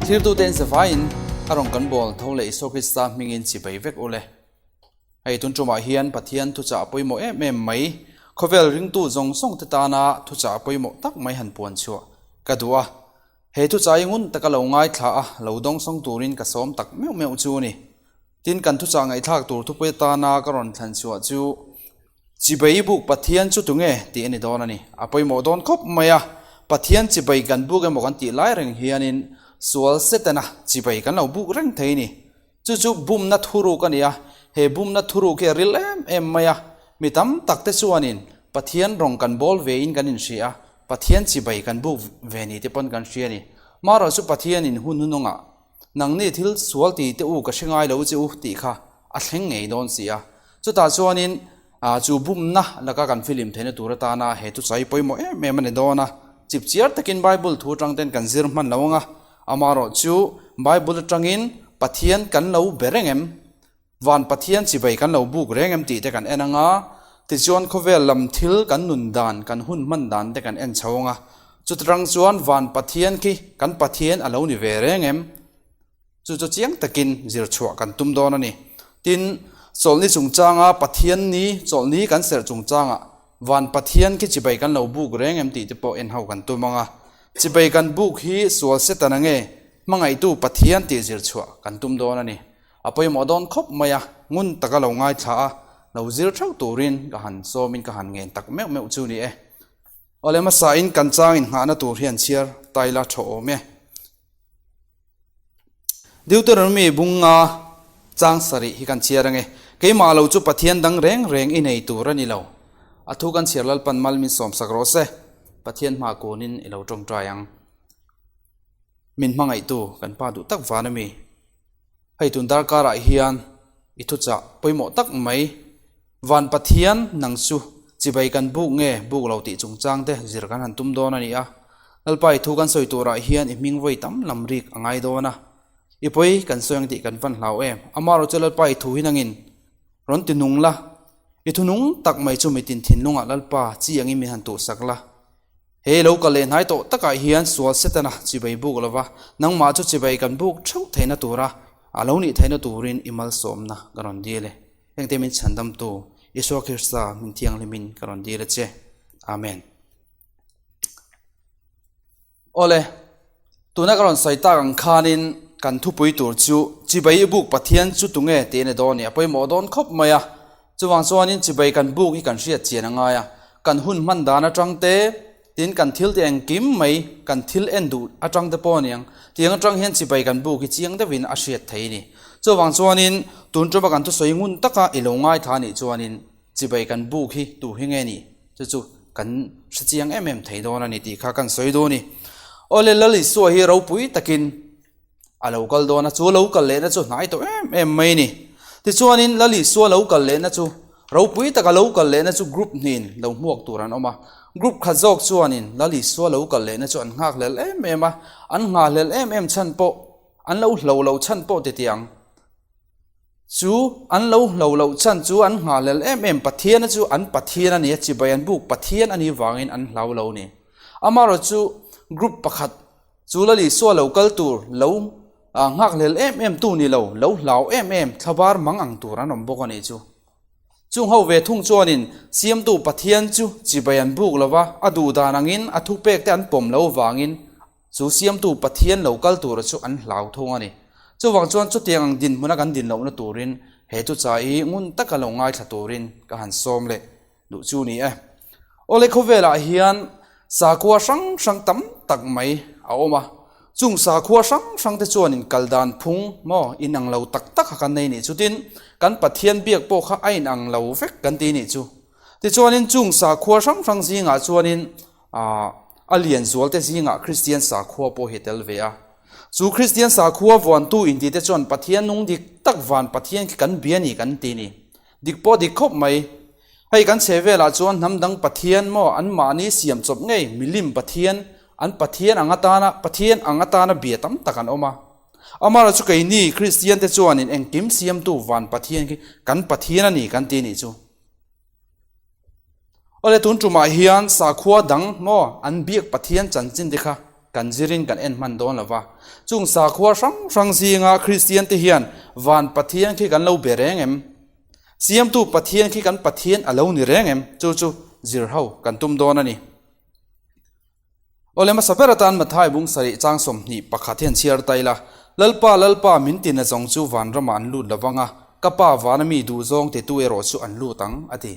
Thirtute in zavaiin a rawn kan bawl tho leh Isua Krista hmingin chibai vek ule. Hei tun tumah hian Pathian thuchah pawimawh em em mai, khawvel ringtu zawng zawng te tana thuchah pawimawh tak mai han puan chhuah ka duh a. He thuchah hi ngun taka lo ngaithla a, lo dawngsawng turin ka sawm tak meuh meuh chu a ni. Tin, kan thuchah ngaihthlak tur thupui atana ka rawn thlan chhuah chu Chibai buk Pathian chu tunge tih a ni dawn a ni. A pawimawh dawn khawp mai a, Pathian chibai kan buk emaw kan tih lai reng hianin sual Setana chibai kan lo buk reng thei a ni. Chu chu bumna thuruk a ni a, he bumna thuruk hi a ril em em mai a, mi tam tak te chuanin Pathian rawng kan bawl ve in kan inhria a, Pathian chibai kan buk ve ni te pawn kan hria a ni. Marawh chu Pathianin hun hunawngah Nangni thil sual ti te u ka hre ngai lo che u tih kha a thleng ngei dawn si a. Chutah chuanin chu bumna laka kan filim theihna tur atana he thuchai pawimawh em em a ni dawn a. Chipchiar takin Bible thu atang ten kan zir hman lo ang a, amaherawhchu Bible atangin Pathian kan lo be reng em? Van Pathian chibai kan lo buk reng em tih te kan en ang a, tichuan khawvel lam thil kan nun dan, kan hun hman dan te kan en chho ang a, chutarang chuan Van Pathian khi kan Pathian a lo ni ve reng em? Chu chu chiang takin zir chhuah kan tum dawn a ni. Tin, chawlhni chungchanga Pathian ni, chawlhni kan serh chungchangah Van Pathian khi chibai kan lo buk reng em tih te pawh en ho kan tum ang a. Chibai kan buk hi sual Satan a nge, hmangaihtu Pathian tih zir chhuah kan tum dawn a ni. A pawimawh dawn khawp mai a, ngun taka lo ngaithla a, lo zir theuh turin ka han sawmin ka han ngen tak meuh meuh chu ni e. Awle hmasain kan changin nghahna tur hian chhiar taila thaw awm e. Deuteronomy bunga chang sarih hi kan chhiar ange. Keimah lo chu Pathian dang reng reng i nei tur a ni lo. A thu kan chhiar Lalpan mal min sawmsak rawh se. Pathian hma kunin i lo tawngtai ang. Min hmangaihtu kan pa duh tak van a mi. Hei tun darkarah hian i thuchah pawimawh tak mai, Van Pathian nang chu chibai kan buk nge buk lo tih chungchang te zir kan han tum dawn a ni a. Lalpa i thu kan sawi turah hian i hming vawi tam lam rik a ngai dawn a. I pawi kan sawi ang tih kan van hlau em. Amaherawh chu Lalpa i thu hi nangin rawn ti nung la, i thu nung tak mai chu mitin thinlungah Lalpa chi angin min han tuhsak la. He lo kal leh hnai tawh takah hian sual Setana chibai buk lova, nangmah chu chibai kan buk theuh theihna tura a lo nih theihna turin i malsawmna ka rawn dil e. Hengte min chhandamtu Isua Krista min thianghlimin ka rawn dil a che. Amen. Awle, tuna ka rawn sawi tak ang khanin kan thupui tur chu chibai i buk Pathian chu tunge tih a ni dawn ni, a pawimawh dawn khawp mai a. Chuvang chuanin chibai kan buk hi kan hriat chian a ngai a, kan hun hman dan atang te, tin kan thil te engkim mai kan thil en duh atang te pawh a niang, tiang atang hian chibai kan buk hi chiang deuhin a hriat thei a ni. Chuvang chuanin tun tuma kan thusawi ngun taka i lo ngaithla anih chuanin chibai kan buk hi tu hi nge ni chu chu kan hre chiang em em thei dawn a ni tih kha kan sawi dawn a ni. Awle Lal Isua hi ropui takin A lo kal dawn a, chu lo kal lehna chu hnai tawh em em mai a ni. Tichuanin Lal Isua lo kal lehna chu, ropui taka lo kal lehna chu group hnihin lo hmuak tur an awm a. Group khat zawk chuanin Lal Isua lo kal lehna chu an nghakhlel em em a, an nghahhlel em em chhan pawh, an lo hlo lo chhan pawh ti tih ang. Chu an lo hlo loh chhan chu an nghahhlel em em Pathiana chu an Pathian a ni a, chibai an buk Pathian a nih vangin an hlau lo a ni. Amaherawhchu group pakhat Chu Lal Isua lo kal tur, lo nghakhlel em em tu ni lo, lo hlau em em, thlabar mang ang tur an awm bawk a nih chu. Chung ho ve thung chuanin Siamtu Pathian chu chibai an buk lo va, a duh dan angin a thupek te an pawm lo vangin chu Siamtu Pathian lo kal tura chu an hlau thung a ni. Chuvang chuan chutiang ang dinhmuna kan din lohna turin he thuchah hi ngun taka lo ngaithla turin ka han sawm leh duh chu ni e. Awle khawvelah hian sakhua hrang hrang tam tak mai a awm a, chung sakhua hrang hrang te chuanin kal dan phung maw inang lo tak tak kha kan nei nih chu tin kan Pathian biak pawh kha a inang lo vek kan ti nih chu. Tichuanin chung sakhua hrang hrang zingah chuanin ah a lian zual te zingah Kristian sakhua pawh hi a tel ve a. Chu Kristian sakhua vuantu inti te chuan Pathian nung dik tak van Pathian khi kan bia ni kan ti ni. Dik pawh dik khawp mai. Hei kan chhe velah chuan hnam dang Pathian maw an mahni siam chawp ngei milim Pathian an Pathian ang atana Pathian ang atana bia tam tak an awm a. Amara chu keini Kristian te chuanin engkim siamtu van Pathian khi kan Pathian a ni kan ti nih chu. Awle tun tumah hian sakhua dang maw an biak Pathian chanchin te kha. kan zirin kan en hman dawn lo va. Chung sakhua hrang hrang zinga Kristian te hian van Pathian khi kan lo be reng em? Siamtu Pathian khi kan Pathian a lo ni reng em? Chu chu zir ho kan tum dawn a ni. Awle hmasa ber atan Mathai bung sarih chang 21 hian chhiar ta ila, Lalpa, Lalpa, min tina zawng chu vanramah an lut lo vang a, ka Pa vana mi duhzawng titu erawh chu an lut ang, a ti.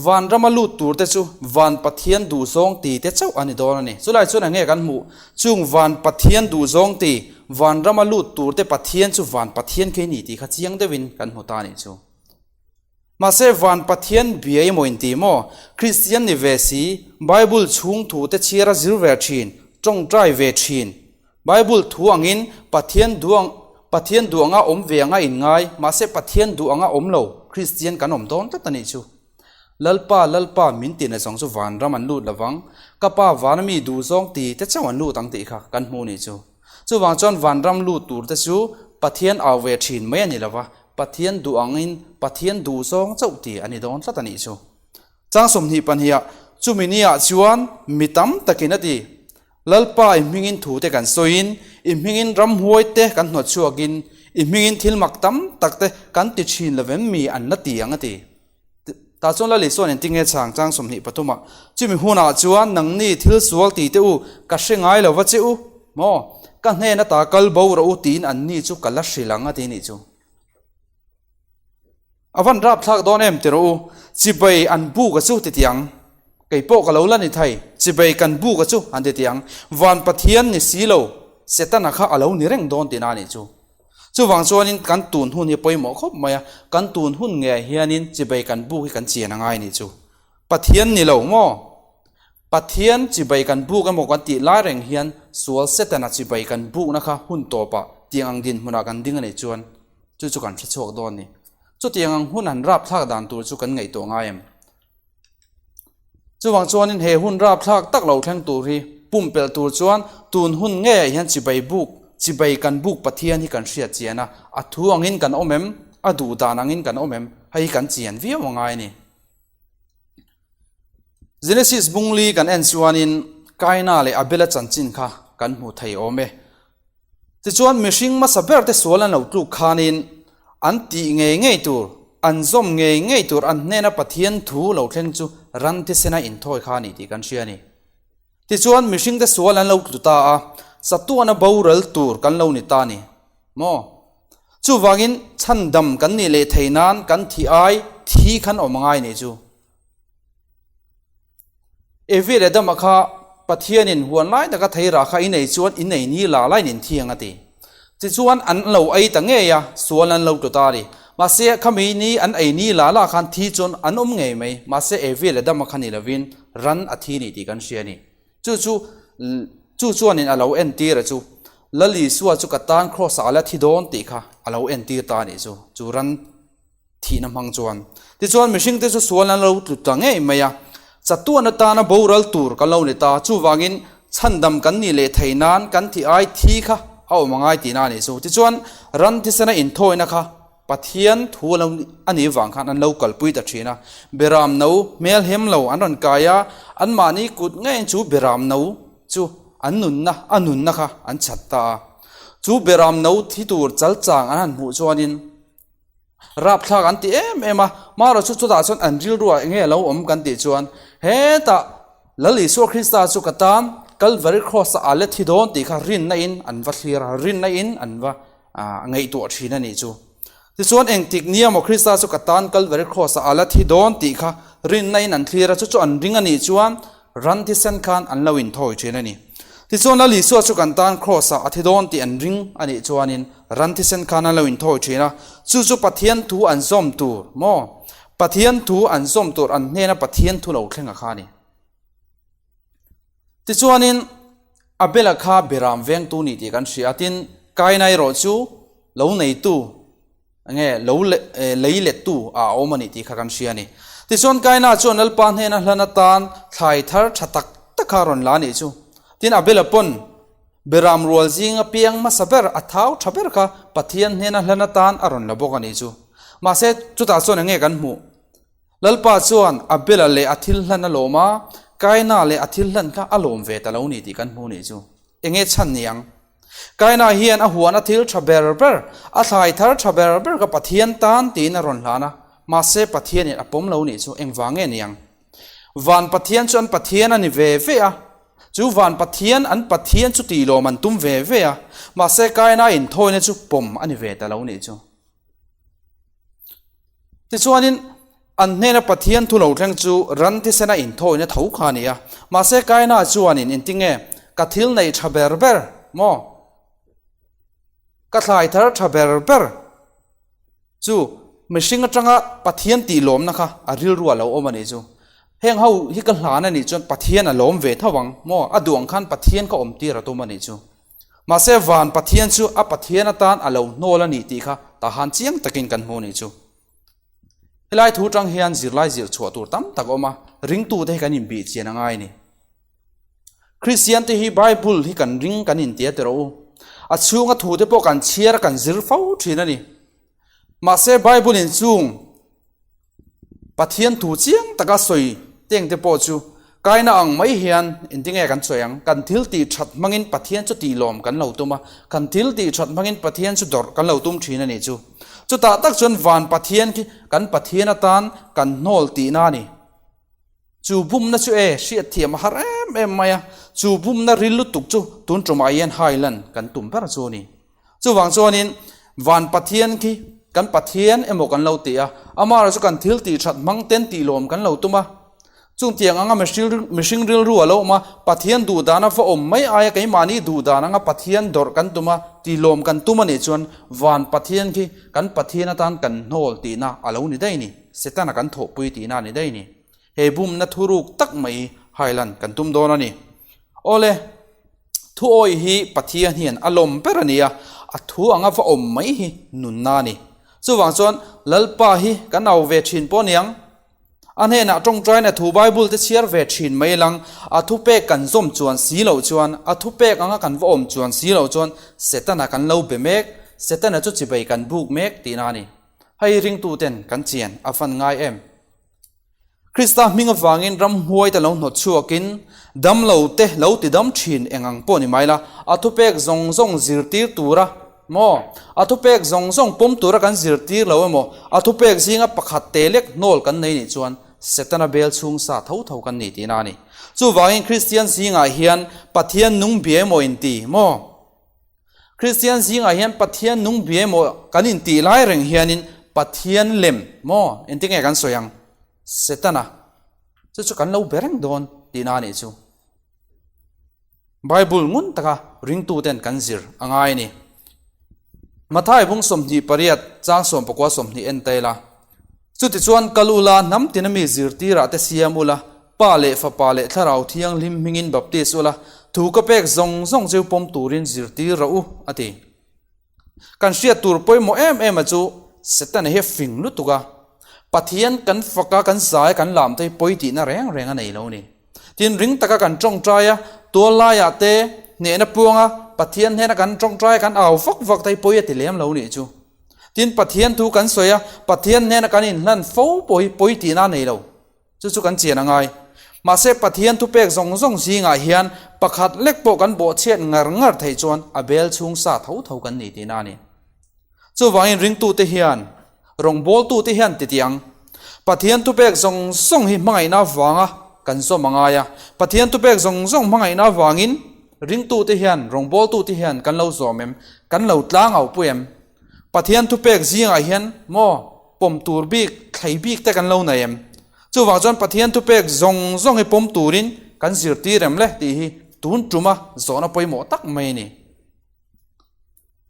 Vanrama lut tur te chu van Pathian duhzawng ti te chauh a ni dawn a ni. Chulai chuan eng nge kan hmuh? Chung van Pathian duhzawng ti, vanrama lut tur te Pathian chu van Pathian khi a ni tih kha chiang deuhin kan hmu ta a nih chu. Mahse van Pathian bia emaw inti maw? Kristian ni ve si, Bible chhung thu te chhiar a zir ve thin, tawngtai ve thin. Bible thu angin Pathian duh Pathian duh anga awm ve anga inngai, mahse Pathian duh anga awm lo Kristian kan awm dawn tlat a nih chu. Lalpa, Lalpa min tihna zawng chu vanram an lut lovang, ka Pa vana mi duh zawng ti te chauh an lut ang tih kha kan hmu nih chu. Chuvang chuan vanram lut tur te chu Pathian au ve thin mai a ni lova, Pathian duh angin Pathian duh zawng chauh ti a ni dawn tlat a nih chu. Chang 22 ah, chumi niah chuan mi tam takin a ti. Lalpa i hmingin thu te kan sawiin, i hmingin ramhuai te kan hnawt chhuakin, i hmingin thil mak tam tak te kan ti thin lo vem mi an la ti ang a ti. Tah chuan Lali chuan engtin nge chang chang 23 ah, Chumi hunah chuan nangni thil sual ti te u, ka hre ngai lo va che u maw? Ka hnen ata kal bo rawh u tiin anni chu ka la hrilh ang a ti nih chu. A van rapthlak dawn em ti rawh u, chibai an buk a chu ti tiang, kei pawh ka lo la ni thei, chibai kan buk a chu an ti tiang, van Pathian ni si lo, Setana kha a lo ni reng dawn tihna a nih chu. Chuvang chuanin kan tun hun hi pawimawh khawp mai a, kan tun hun ngeiah hianin chibai kan buk hi kan chian a ngai a nih chu. Pathian ni lo maw? Pathian chibai kan buk emaw kan tih lai reng hian sual Setana chibai kan bukna kha hun tawpah tiang ang dinhmunah kan ding a nih chuan, Chu chu kan hre chhuak dawn ni. Chutiang ang hun han rapthlak dan tur chu kan ngaihtuah ngai em? Chuvang chuanin he hun rapthlak tak lo thleng tur hi pumpelh tur chuan tun hun ngeiah hian chibai buk, chibai kan buk Pathian hi kan hriat chian a, a thu angin kan awm em? A duh dan angin kan awm em? Hei hi kan chian viau a ngai a ni. Genesis bungli kan en chuanin Kaina leh Abela chanchin kha kan hmu thei awm e. Tichuan mihring hmasa ber te sual an lo tluk khanin an tih ngei ngei tur, an zawm ngei ngei tur an hnena Pathian thu lo thleng chu ran thisena inthawi kha a ni tih kan hria a ni. Tichuan mihring te sual an lo tlu ta a, chatuana boral tur kan lo ni ta a ni maw? Chuvangin chhandam kan nih leh thei nan kan thih ai thi khan awm angai nih chu. Evi leh Adama kha Pathianin huan lai taka thei rah kha i nei chuan i nei ni la laiin in thiang a ti. Tichuan an lo ei ta ngei a, sual an lo tlu ta a ni. Mahse khami ni an ei ni la la khan thi chuan an awm ngei mai. Mahse Evi leh Adama kha ni lovin ran a thi ni tih kan hria a ni. Chu chu chu chuanin a lo entir a chu Lal Isua chu ka tan Kraws ah a la thi dawn tih kha a lo entir ta a nih chu. Chu ran thihna hmang chuan. Tichuan mihringte chu sual an lo tlu ta ngei mai a, chatuan atana boral tur kan lo ni ta. Chuvangin chhandam kan nih leh thei nan kan thih ai thi kha a awm angai tihna a nih chu. Tichuan ran thisena inthawina kha Pathian thu a lo a nih vang khan an lo kalpui ta thin a. Beram no hmel hem lo an rawn kai a, anmahni kut ngeiin chu beram no chu an nunna a nunna kha an chhat ta a. Chu beram no thi tur chalchang an han hmuh chuanin, Rapthlak an ti em em a, marawh chu chutah chuan an rilruah eng nge a lo awm kan tih chuan hetah Lal Isua Krista chu ka tan Calvary Cross ah a let thi dawn tih kha rinna in an va thlir a, rinna in an va ngaihtuah thin a nih chu. Tichuan engtik nia maw Krista chu ka tan Calvary Cross ah a la thi dawn tih kha rinna in an thlir a, chu chu an ring a nih chuan Ran thisen khan an lo inthawi thin a ni. Tichuan Lal Isua chu kan tan Kraws ah a thi dawn tih an ring a nih chuanin ran thisen khan an lo inthawi thin a, chu chu Pathian thu an zawm tur maw? Pathian thu an zawm tur an hnena Pathian thu lo thleng a kha a ni. Tichuanin Abela kha Beram vengtu ni tih kan hria a, tin Kaina erawh chu lo neitu Enge lo lei lettu a awm a nih tih kha kan hria a ni. Tichuan Kaina chuan Lalpa hnena hlan atan thlai thar tha tak tak kha a rawn la a nih chu. Tin Abela pawn Beram rual zinga piang hmasa ber a thau tha ber kha Pathian hnena hlan atan a rawn la bawk a nih chu. Mahse chutah chuan enge kan hmuh? Lalpa chuan Abela leh a thil hlan a lawm a, Kaina leh a thil hlan kha a lawm ve ta lo ni tih kan hmu nih chu. Enge chhan ni ang? Kaina hian a huan a thil tha ber ber, a thlai thar tha ber ber kha Pathian tan tiin a rawn hlan a, mahse Pathianin a pawm lo nih chu engvang nge ni ang? Van Pathian chu an Pathian a ni ve ve a, chu van Pathian an Pathian chu tihlawm an tum ve ve a, mahse Kaina inthawina chu pawm a ni ve ta lo nih chu. Tichuanin, an hnena Pathian thu lo thleng chu ran thisena inthawina tho kha a ni a. Mahse, Kaina chuanin engtinge ka thil neih tha ber ber maw? Ka thlai thar tha ber ber chu mihring atanga Pathian tih lawmna kha a rilru a lo awm a nih chu. Heng ho hi ka hlan a nih chuan Pathian a lawm ve tho ang maw? A duh ang khan Pathian ka awmtir a tum a nih chu. Mahse, van Pathian chu a Pathian atan a lo hnawl a ni tih kha tahan chiang takin kan hmu a nih chu. Helai thu tang hian zirlai zir chhuah tur tam tak a awm a, ringtute hi kan inbih chian a ngai a ni. Kristiante hi Bible hi kan ring kan intia ti rawh u. A chhunga thute pawh kan chhiar a kan zir fo thin a ni. Mahse, Bible in chung Pathian thu chiang taka sawi teng te pawh chu kaina ang mai hian engtinge kan sawi ang? Kan thil tih that hmangin Pathian chu tihlawm kan lo tum a, kan thil tih that hmangin Pathian chu dawrh kan lo tum thin a nih chu. Chutah tak chuan van Pathian khi kan Pathian atan kan hnawl tihna a ni. Chu bumna chu e hriatthiam a har em em mai a, chu bumna ril lutuk chu tun tumah hian hailan kan tum ber chu a ni. Chuvang chuanin van Pathian khi kan Pathian emaw kan lo ti a, amaherawhchu kan thil tih that hmang ten tih lawm kan lo tum a. Chungtiang anga mihring rilru a lo awm a, Pathian duh dana va awm mai aia keimahni duh dan anga Pathian dawrh kan tum a, tih lawm kan tum a nih chuan van Pathian khi kan Pathian atan kan hnawl tihna a lo ni daih a ni, Setana kan thawhpui tihna a ni daih a ni. He bumna thuruk tak mai hailan kan tum dawn a ni. Awle. Thuawi hi Pathian hian a lawm ber a ni a, a thu anga va awm mai hi nunna a ni. Chuvang chuan Lalpa hi kan au ve thin pawh niang. A hnenah tawngtaina thu Bible te chhiar ve thin mai lang, a thupek kan zawm chuan si loh chuan, a thupek anga kan va awm chuan si loh chuan Setana kan lo be mek, Setana chu chibei kan buk mek tihna a ni. Hei ringtuten kan chian a fan ngai em? Krista hming avangin ramhuai te lo hnawt chhuakin, damlo te lo ti dam thin eng ang pawh ni mai la, a thupek zawng zawng zirtir tura maw, a thupek zawng zawng pawm tura kan zirtir lo emaw, a thupek zinga pakhat te lek hnawl kan nei nih chuan Setana bel chhung sa tho tho kan ni tihna a ni. Chuvangin Kristian zingah hian Pathian nung bia emaw inti maw? Kristian zingah hian Pathian nung bia emaw kan intih lai reng hianin Pathian lem maw engtin nge kan sawi ang? Setana chu chu kan lo be reng dawn tihna a nih chu. Bible ngun taka ringtuten kan zir a ngai a ni. Mathai bung 28 chang 19 20 en ta ila. Chutichuan kal ula, hnam tina mi zirtirah te siam ula, Pa leh Fapa leh Thlarau Thianghlim hmingin baptis ula, thu ka pek zawng zawng cheu pawm turin zirtir rawh u, a ti. Kan hriat tur pawimawh em em a chu Setana hi a fing lutuk a, Pathian kan fak a, kan zai a, kan lam te hi pawi tihna reng reng a nei lo a ni. Tin, ring taka kan tawngtai a, tual laiah te hnehna puang a, Pathian hnena kan tawngtai a, kan au vak vak te hi pawi a ti lem lo a nih chu. Tin, Pathian thu kan sawi a, Pathian hnena kan inhlan fo pawh hi pawi tihna a nei lo. Chu chu kan chian a ngai. Mahse, Pathian thupek zawng zawng zingah hian pakhat lek pawh kan bawhchhiat ngar ngar theih chuan a bel chhung sa tho tho kan ni tihna a ni. Chuvangin ringtute hian, rawngbawltute hian ti tih ang. Pathian thupek zawng zawng hi hmangaihna avanga kan zawm a ngai a. Pathian thupek zawng zawng hmangaihna avangin ringtute hian, rawngbawltute hian kan lo zawm em? Kan lo tlang au pui em? Pathian thupek zingah hian maw pawm tur bik, thlei bik te kan lo nei em? Chuvang chuan Pathian thupek zawng zawng hi pawm turin kan zirtir em le tih hi tun tuma zawhna pawimawh tak mai a ni.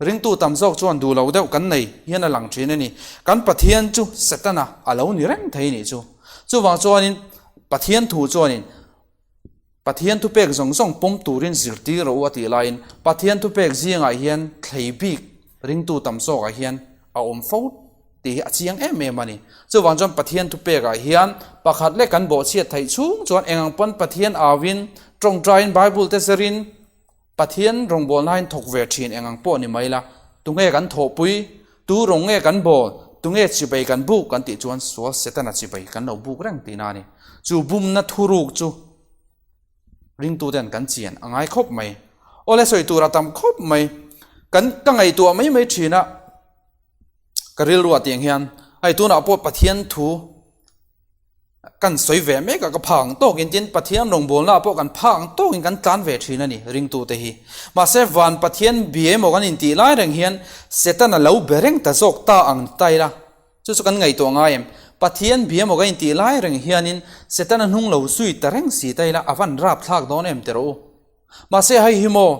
Ringtu tam zawk chuan duh lo deuh kan nei hian a lang thin a ni. Kan Pathian chu Setana a lo ni reng thei nih chu. Chuvang chuanin Pathian thu chuanin Pathian thupek zawng zawng pawm turin zirtir rawh u a tih laiin Pathian thupek zingah hian thlei bik ringtu tam zawkah hian a awm fo tih hi a chiang em em a ni. Chuvang chuan Pathian thupekah hian pakhat leh kan bawhchhiat theih chhung chuan eng ang pawn Pathian auin tawngtaiin Bible te zerin Pathian rawngbawlnain thawk ve thin eng ang pawh ni mai la, tunge kan thawhpui, tu rawng nge kan bawl, tunge chibei kan buk kan tih chuan sual Setana chibei kan lo buk reng tihna a ni. Chu bumna thuruk chu. Ringtuten kan chian a ngai khawp mai. Awle sawi tur a tam khawp mai. Kan ka ngaihtuah mai mai thin a, ka rilru ah tiang hian hei tunah pawh Pathian thu kan sawi ve mek a, ka phak ang tawkin tin Pathian rawngbawlna ah pawh kan phak ang tawkin kan tlan ve thin a ni ringtute hi. Mahse van Pathian bia emaw kan intih lai reng hian Setana lo be reng ta zawk ta ang ta ila. Chu chu kan ngaihtuah ngai em? Pathian bia maw ka intih lai reng hianin Setana hnung lo zui ta reng si ta ila a van rapthlak dawn em ti rawh u. Mahse hei hi maw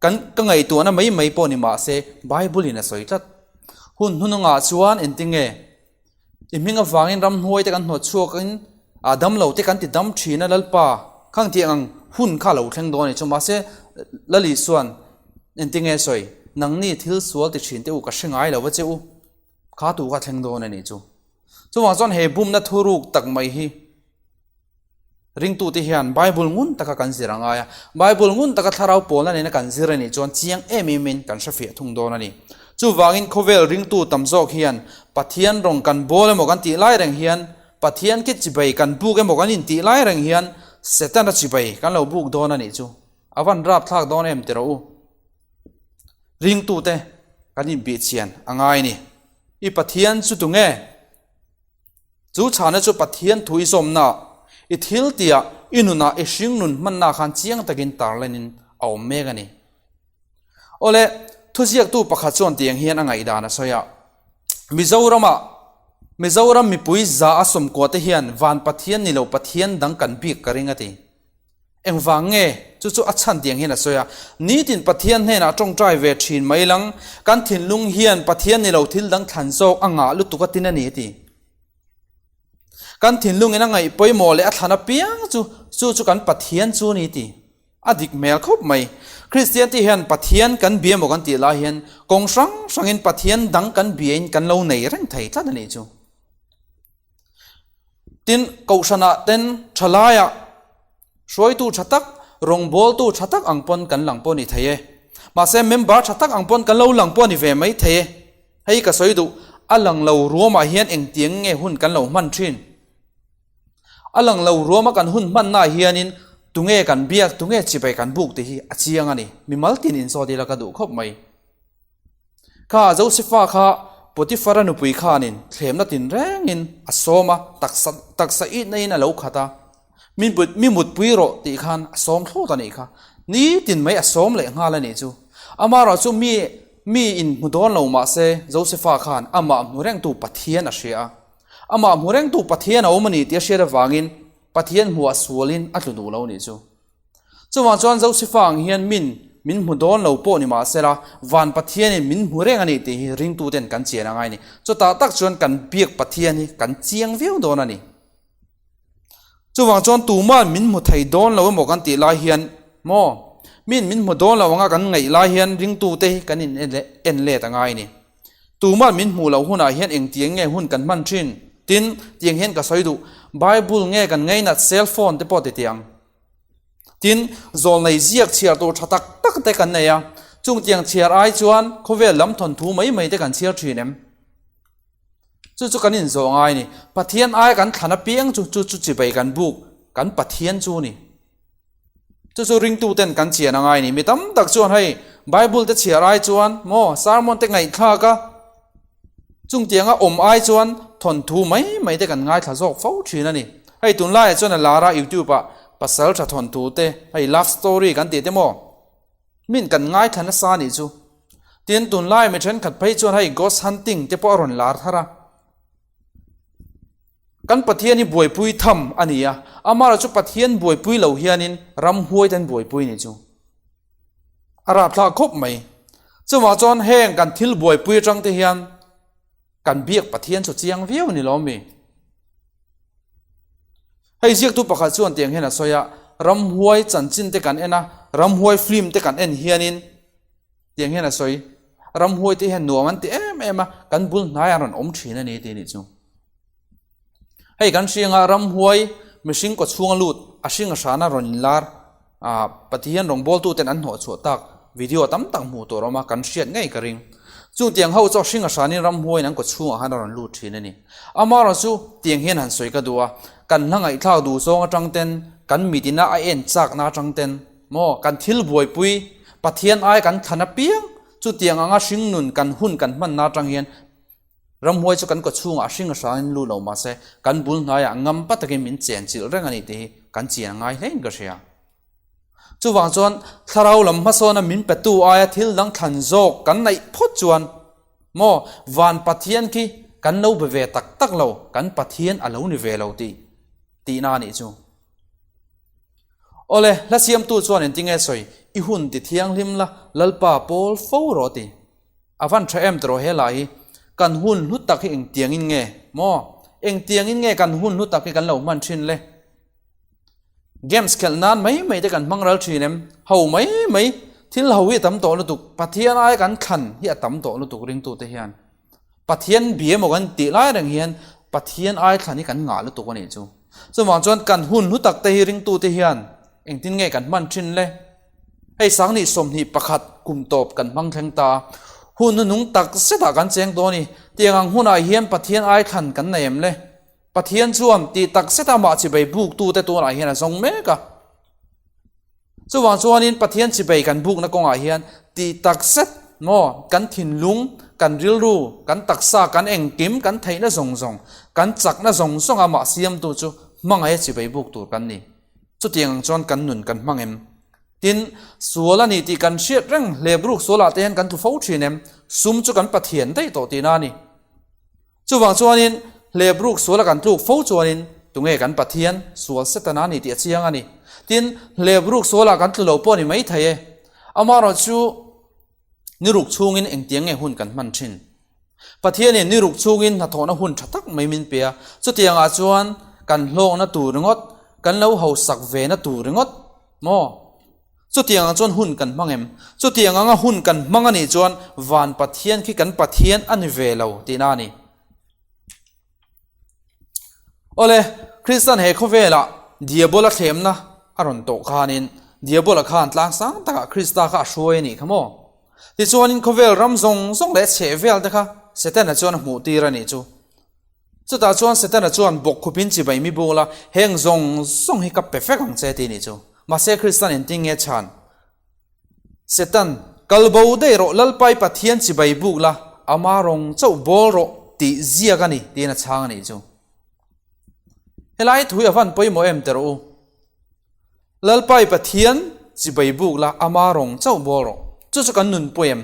kan ka ngaihtuahna mai mai pawh ni mahse Bible in a sawi tlat. Hun hnunungah chuan engtinge i hming avangin ramhnuai te kan hnawt chhuakin a damlo te kan ti dam thin a Lalpa khang tih ang hun kha a lo thleng dawn a ni chu. Mahse Lali chuan engtinge sawi nangni thil sual ti thin te u ka hre ngai lo va che u. Kha tu kha thleng dawn a nih chu. Chuvang chuan he bumna thuruk tak mai hi ringtute hian Bible ngun taka kan zir a ngai a. Bible ngun taka thlarau pawlna nena kan zir a nih chuan chiang em emin kan hrefiah thung dawn a ni. Chuvangin khawvel ringtu tam zawk hian Pathian rawng kan bawl emaw kan tih lai reng hian Pathian khi chibai kan buk emaw kan intih lai reng hian Setana chibai kan lo buk dawn a nih chu. A van rapthlak dawn em ti rawh u. Ringtute kan inbihchian a ngai ni. I Pathian chu tunge? Chu chhana chu Pathian thu i zawmna, i thil tihah, i nunah, i hringnun hmanna khan chiang takin tarlenin a awm mek a ni. Awle, thuziaktu pakhat chuan tiang hian a ngaihdan a sawi a, Mizoramah, Mizoram mipui za a sawmkua te hian van Pathian ni lo Pathian dang kan bik ka ring a ti. Engvang nge? Chu chu a chhan tiang hian a sawi a, Nitin Pathian hnenah tawngtai ve thin mai lang, kan thinlung hian Pathian ni lo thil dang thlan zawk a ngah lutuk a tin a ni a ti. Kan thinlungin a ngaih pawimawh leh a thlan apiang chu chu chu kan Pathian chu a ni a ti. A dik hmel khawp mai. Kristian te hian Pathian kan bia maw kan tih lai hian kawng hrang hrangin Pathian dang kan biain kan lo nei reng thei tlat a nih chu. Tin, Kohhranah ten thalaiah hruaitu tha tak, rawngbawltu tha tak ang pawn kan lang pawh a ni thei e. Mahse, member tha tak ang pawn kan lo lang pawh a ni ve mai thei e. Hei ka sawi duh, a lang lo ruamah hian engtiang nge hun kan lo hman thin? A lang lo ruama kan hun hmannaah hianin tunge kan biak, tunge chibai kan buk tih hi a chiang a ni. Mimal tin inzawt ila ka duh khawp mai. Kha Josefa kha Potifara nupui khanin thlemna tinrengin a sawm a, taksa taksa itna in a lo khat a, mi mi mutpui rawh tih khan a sawm thlawt a nih kha. Nitin mai a sawm leh nghal a nih chu. Amaherawh chu mi mi in hmu dawn lo mah se Josefa khan amah hmu rengtu Pathian a hria a. Amah hmu rengtu Pathian a awm a ni tih a hriat avangin Pathian hmuah sualin a tlu duh lo a nih chu. Chuvang chuan Josefa ang hian min min hmu dawn lo pawh ni mahsela, van Pathianin min hmu reng a ni tih hi ringtuten kan chian a ngai a ni. Chutah tak chuan kan biak Pathian hi kan chiang viau dawn a ni. Chuvang chuan tuma'n min hmu thei dawn lo emaw kan tih lai hian maw, min min hmu dawn lo anga kan ngaih lai hian ringtute hi kan in en let a ngai a ni. Tuma'n min hmuh loh hunah hian engtiang nge hun kan hman thin? Tin, tiang hian ka sawi duh, Bible nge kan ngainat cell phone te pawh ti tiang. Tin, zawlnei ziak chhiar tur tha tak tak te kan nei a, chung tiang chhiar ai chuan khawvel lam thawnthu mai mai te kan chhiar thin em? Chu chu kan inzawh ngai a ni. Pathian aia kan thlan apiang chu chu chu chibai kan buk, kan Pathian chu a ni. Chu chu ringtuten kan chian a ngai a ni. Mi tam tak chuan hei Bible te chhiar ai chuan maw sermon te ngaihthlak a, Chung tianga awm ai chuan thawnthu mai mai te kan ngaithla zawk fo thin a ni. Hei tunlaiah chuan a lar a youtube ah pasal tha thawnthu te hei love story kan tih te maw min kan ngaithla nasa a nih chu. Tin tunlai mi thenkhat phei chuan hei ghost hunting te pawh a rawn lar thar a. Kan Pathian hi buaipui tham a ni a, amaherawhchu Pathian buaipui lo hianin ramhuai te an buaipui a nih chu. A rapthlak khawp mai. Chuvang chuan heng kan thil buaipui atang te hian kan biak Pathian chu chiang viau ni lo mi. Hei ziaktu pakhat chuan tiang hian a sawi a, ramhuai chanchin te kan en a, ramhuai film te kan en hianin tiang hian a sawi, ramhuai te hian nuam an ti em em a, kan bul hnai an rawn awm thin a ni tih nih chu. Hei kan hrianga ramhuai mihring kaw chhunga lut a hring a hrana rawn inlar ah Pathian rawngbawltuten an hnawh chhuah tak video tam tak hmuh tur a awm a, kan hriat ngei ka ring. Chung tiang ho chu a hring a hranin ramhuaiin an kaw chhungah khan a rawn lut thin a ni. Amaherawhchu tiang hian han sawi ka duh a, Kan hla ngaihthlak duh zawng atang ten, kan mitina a en chakna atang ten, maw, kan thil buaipui, Pathian ai kan thlan apiang, chutiang anga hringnun kan hun kan hmanna atang hian ramhuai chu kan kawchhungah hring a hrangin lut lo mahse kan bul hnaiah ngampa takin min chenchilh reng a ni tih hi kan chian a ngai hlein ka hria. Chuvang chuan thlarau lam hmasawna min petu aia thil dang thlan zawk kan neih phawt chuan maw van Pathian khi kan lo be ve tak tak lo, kan Pathian a lo ni ve lo tih tihna a nih chu. Awle, hla siamtu chuan engtinge sawi, i hun ti thianghlim la, Lalpa pawl fo rawh ti. A van tha em tawh he lah hi, kan hun hlu tak hi engtiangin nge maw, engtiangin nge kan hun hlu tak hi kan lo hman thin le? Games khelh nan mai mai te kan hmang ral thin em? Ho mai mai, thil ho hi a tam tawh lutuk, Pathian ai kan thlan hi a tam tawh lutuk ringtute hian. Pathian bia emaw kan tih lai reng hian Pathian ai thlan hi kan ngah lutuk a nih chu. Chuvang chuan kan hun hlu tak te hi ringtute hian engtin nge kan hman thin le? Hei Sangni 21 kum tawp kan hmang thleng ta a, hun hnuhnung tak zetah kan cheng dawn i, tiang ang hunah hian Pathian ai thlan kan nei em le? Pathian chuan tih tak zet amah chibei buktute tunah hian a zawng mek a. Chuvang chuanin Pathian chibei kan bukna kawngah hian tih tak zet maw kan thinlung, kan rilru, kan taksa, kan engkim, kan theihna zawng zawng, kan chakna zawng zawng amah siamtu chu hmangaih a chibei buk tur kan ni. Chutiang ang chuan kan nun kan hmang em? Tin, sual a ni tih kan hriat reng hlebruk sualah te hian kan tlu fo thin em? Sum chu kan Pathian daih tawh tihna a ni. Chuvang chuanin, hlebruk suala kan tluk fo chuanin tunge kan Pathian sual Setana a ni tih a chiang a ni. Tin, hlebruk sualah kan tlu lo pawh a ni mai thei e. Amaherawh chu niruk chhungin engtiang nge hun kan hman thin? Pathianin niruk chhungin hnathawhna hun tha tak mai min pe a, chutiangah chuan kan hlawkna tur ringawt, kan lo hausak vena tur ringawt maw? Chutiang ang chuan hun kan hmang em? Chutiang anga hun kan hmang a nih chuan van Pathian khi kan Pathian a ni ve lo tihna a ni. Awle, Kristan he khawvelah Diabola thlemna a rawn tawh khanin Diabola khan tlang sang takah Krista kha a hruai a nih kha maw? Tichuanin khawvel ram zawng zawng leh chheh vel te kha Setana chuan a hmuh tir a nih chu. Chutah chuan Setana chuan bawkkhupin chibai mi bul a, Heng zawng zawng hi ka pe vek ang che ti nih chu. Mahse Kristan engtin nge chhan? Setan, kal bo daih rawh, Lalpai Pathian chibai buk la, ama rawng chauh bawl rawh tih ziak a ni tiin a chhang a nih chu. Helai thu hi a van pawimawh em teh rawh u. Lalpai Pathian chibai buk la, ama rawng chauh bawl rawh. Chu chu kan nunpui em?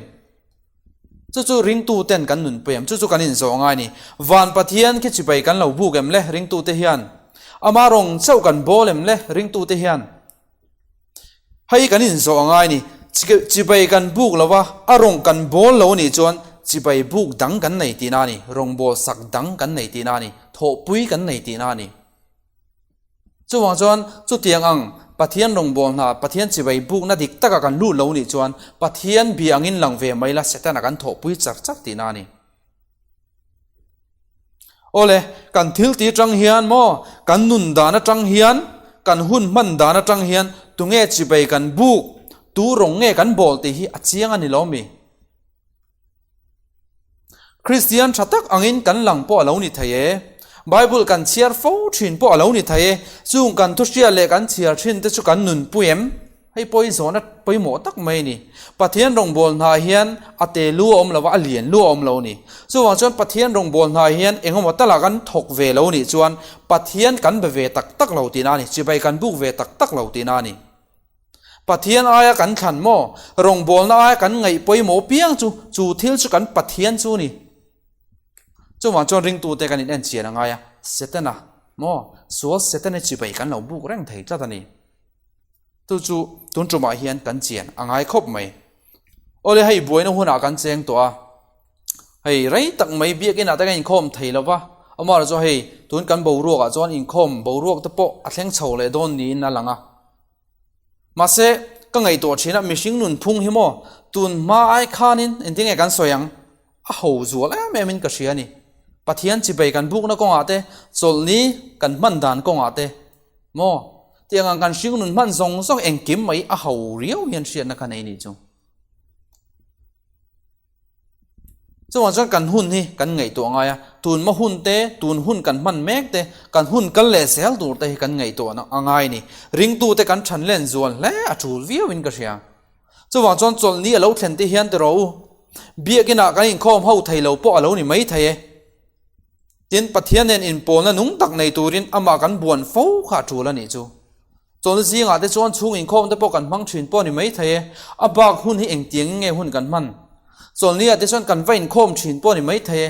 Chu chu ringtu ten kan nunpui em? Chu chu kan inzawh ngai ni. Van Pathian khi chibai kan lo buk em le ringtu te hian? Ama rawng chauh kan bawl em le ringtu te hian? Hei kan inzawh ngai ni. Chibai kan buk lo va, a rawng kan bawl lo nih chuan chibai buk dang kan nei tihna a ni, rawngbawl sak dang kan nei tihna a ni, thawhpui kan nei tihna a ni. Chuvang chuan chutiang ang Pathian rawngbâwl hna, Pathian chibai bûkna dik taka kan lut lo nih chuan Pathian bia angin lang ve mai la Setana kan thawhpui char char tihna a ni. Awle, kan thil tih atang hian maw, kan nun dan atang hian, kan hun hman dan atang hian tunge chibai kan bûk, tu rawng nge kan bâwl tih hi a chiang a ni lo mi? Kristian tha tak angin kan lang pawh a lo ni thei e. Bible kan chhiar fo thin pawh a lo ni thei e. Chung kan thuhria leh kan chhiar thin te chu kan nunpui em? Hei pawh hi zawhna pawimawh tak mai a ni. Pathian rawngbâwl hnaah hian a te lu a awm lo va, a lian lu a awm lo a ni. Chuvang chuan Pathian rawngbâwl hnaah hian engemaw talah kan thawk ve lo nih chuan Pathian kan be ve tak tak lo tihna a ni, chibai kan buk ve tak tak lo tihna a ni. Pathian aia kan thlan maw? Rawngbawlna aia kan ngaih pawimawh piang chu, chu thil chu kan Pathian chu ni. Chuvang chuan ringtute kan in enchian a ngai a, Setana maw? Sual Setana chibai kan lo buk reng thei tlat a ni. Chu chu tun tumah hian kan chian a ngai khawp mai. Awle hei buaina hunah kan cheng tawh a, hei rei tak mai biakinah te kan inkhawm thei lo va, amaherawhchu chu hei tun kan boruakah chuan inkhawm boruak te pawh a thleng chho leh dawn niin a lang a. Mahse, ka ngaihtuah thin a, mihring nunphung hi maw, tun hma ai khanin engtin nge kan sawi ang? A ho zual em em in ka hria a ni. Pathian chibei kan bukna kawngah te, chawlhni kan hman dan kawngah te, maw, tiang ang kan hring nun hman zawng zawng engkim mai a ho riau hian hriatna ka nei nih chu. Chuvang chuan kan hun hi kan ngaihtuah ngai a, Tun hma hun te, tun hun kan hman mek te, kan hun kal leh zel tur te hi kan ngaihtuahna a ngai ni. Ringtute kan than len zual hle a tul viauin ka hria. Chuvang chuan chawlhni a lo thlen te hian tiraw u, biakinah kan inkhawm ho thei lo pawh a lo ni mai thei e. Tin, Pathian nen inpawlna nung tak nei turin amah kan buan fo kha a tul a nih chu. Chawlhni zingah te chuan chhung inkhawm te pawh kan hmang thin pawh a ni mai thei e, a bak hun hi engtiangin nge hun kan hman? Chawlhni ah te chuan kan va inkhawm thin pawh a ni mai thei e.